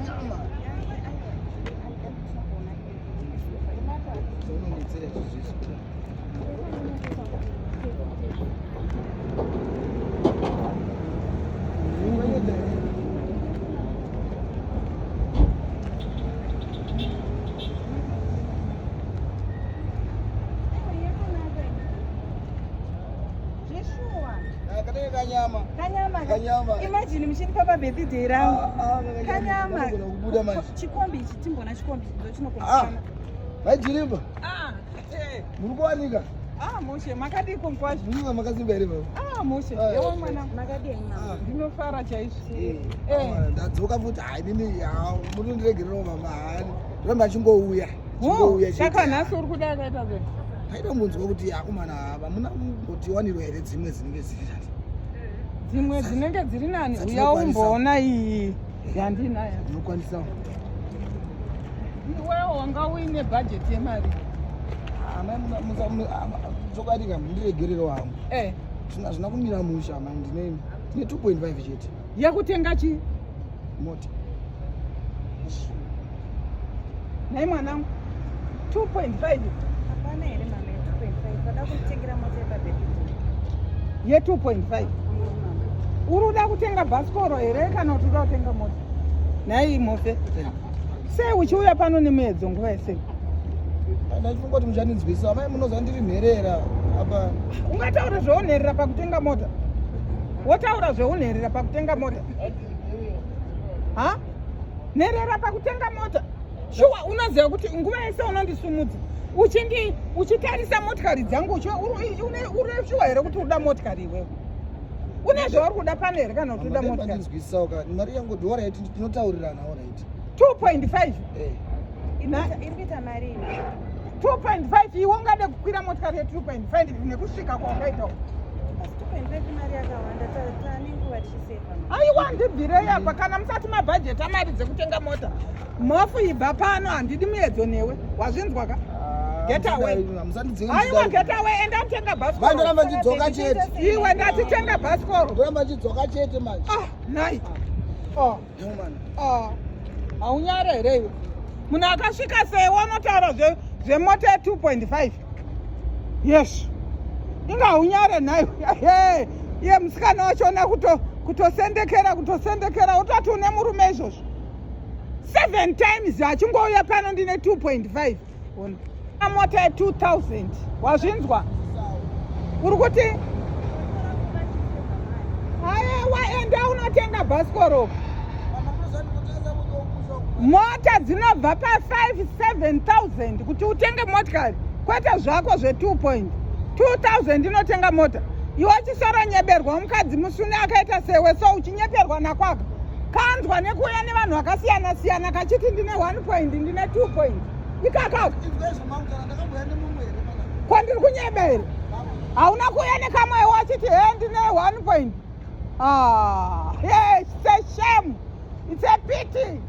Nyama. Unonditsira izvozvo. Zveshuwa. Kanyama. Kanyama. Kanyama. Imagine muchindipa pabirthday rangu. Ah, ah, Kanyama. Kanogona kubuda manje. Chikombi ichi timbona chikombi ndo Ah. chinokombisana. Majirimba, Ah, eh. muri kuwanika? Ah, mushe makadiko kwazvo. Munenge makasimba here baba? Ah, mushe. Ah, Yewo mwana. Makadii mama? Ah. Ndinofara chaizvo. Eh, Eh. ndadzoka futi hayi nini munondiregererawo mama hani ndoramba chingouya chingouya chete. Saka nhasi uri kuda akaita sei? Ndaida kumbonzwa kuti akomana hamuna kumbotiwanirwa here dzimwe dzinenge dziri nani Dzimwe dzinenge dziri nani uya Dzatinokwanisa. umboona iyi yandinayo. ndinokwanisa Iwewe wanga uine bhajeti yemari. amai chokwadi ka mundiregererewo hangu Eh, zvina kumira musha amai ndine ndine 2.5 chete yekutenga chii? mota. Nhai mwanangu. 2.5 Hapana here mama 2.5. Vada kunditengera mota yepabirthday. ye2.5. Uri kuda kutenga bhasikoro here kana kuti uda kutenga mota? Nhai Mofe. Sei uchiuya pano nemuedzo nguva yese? Ndachifunga kuti muchandinzwisa amai, munoziva ndiri mherera apa. Ungataura zveunherera pakutenga mota? Wotaura zveunherera pakutenga mota? Ha, nherera pakutenga mota? Shuwa, unoziva kuti nguva yese unondisumudza uchindi uchitarisa motikari dzangu, uri shuwa here kuti uda motikari? Iwewe une zvauri kuda pano here kana kuti uda motikari? Mandinzwisawo ka mari yangu. Alright, tinotaurirana, alright. 2.5. Eh. Iri kuita mari ino. 2.5, iwe ungade kukwira motikari ye2.5 nekusvika kwawakaita uku? Asi 2.5 mari yakawanda, tane nguva tichiseva. Aiwa, ndibvirei apa. Kana musati mabhajeta mari dzekutenga mota, Mhofu, ibva pano. Handidi muedzo newe, wazvinzwa ka? Get away. Musandidzinga. Aiwa, get away, enda utenga bhasikoro. Vandoramba ndidzoka chete. Iwe, ndati tenga bhasikoro. Ndoramba ndidzoka chete manje. Ah, nai, oh. Yo, man. Ah, haunyare here iwe? Munhu akasvika sei wanotaura zvemota ye2.5? Yes, inga haunyare nhaiwe? Iye musikana wachona kutosendekera, kutosendekera, utati une murume izvozvo. Seven times achingouya pano, ndine 2.5. Ona mota ye2000, wazvinzwa? Uri kuti aiwa, enda unotenga bhasikoro. Mota dzinobva pa5 7000 kuti utenge motikari, kwete zvako zve2 point 2000 inotenga mota. Iwe uchisoronyeberwa mukadzi musune akaita sewe, so uchinyeperwa nakwaka kanzwa nekuuya nevanhu vakasiyana siyana kachiti ndine 1 point, ndine 2 point ikakaka. Kwandiri kunyeba here? Hauna kuuya nekamwe wachiti he, ndine 1 point? Ah, yes, it's a shame, it's a pity.